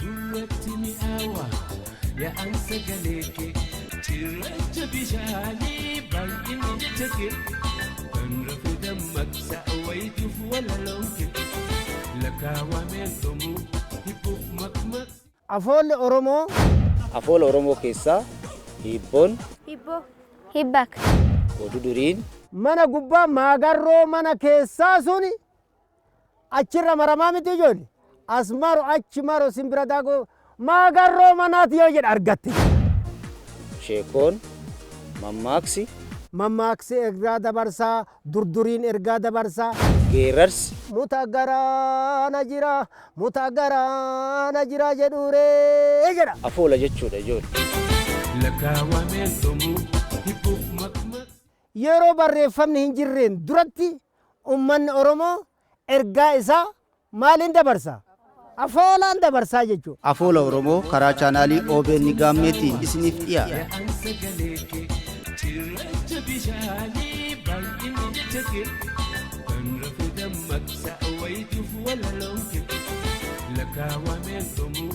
Gurratti mi'aawa yaa'an sagalee kee, cirracha bishaanii baay'inni jecha kee, kan rafe dammaqsa wayituuf walaloon kee, lakkaawameen dhumuu hibbuuf maqmaq. Afoolli Oromoo. Afoola Oromoo keessaa hiibboon. Hibboo. Hibbak. Oduu duriin. Mana gubbaa maagarroo, mana keessaa suni achirra maramaa miti ijoollee. As maro achi maro simbira daakuu maagarroo manaati yoo jedha argatte. Sheekoon, mammaaksi. Mammaaksi ergaa dabarsaa, durduriin ergaa dabarsaa. Geerarsi. Muta garaana jira, muta garaana jira jedhuuree jedha. Afoola jechuudha ijoollee. Lakkaawameen dhumuu hibbuuf maqmaq. Yeroo barreeffamni hin jirreen duratti uummanni Oromoo ergaa isaa maaliin dabarsa? Afoolaan dabarsaa jechuudha. Afoola Oromoo karaa chaanaalii OBN Gaammeetiin isiniif dhiyaata. Yaa'an sagalee kee, cirracha bishaanii baay'inni jecha kee, kan rafe dammaqsa wayituuf walaloon kee, lakkaawameen dhumuu.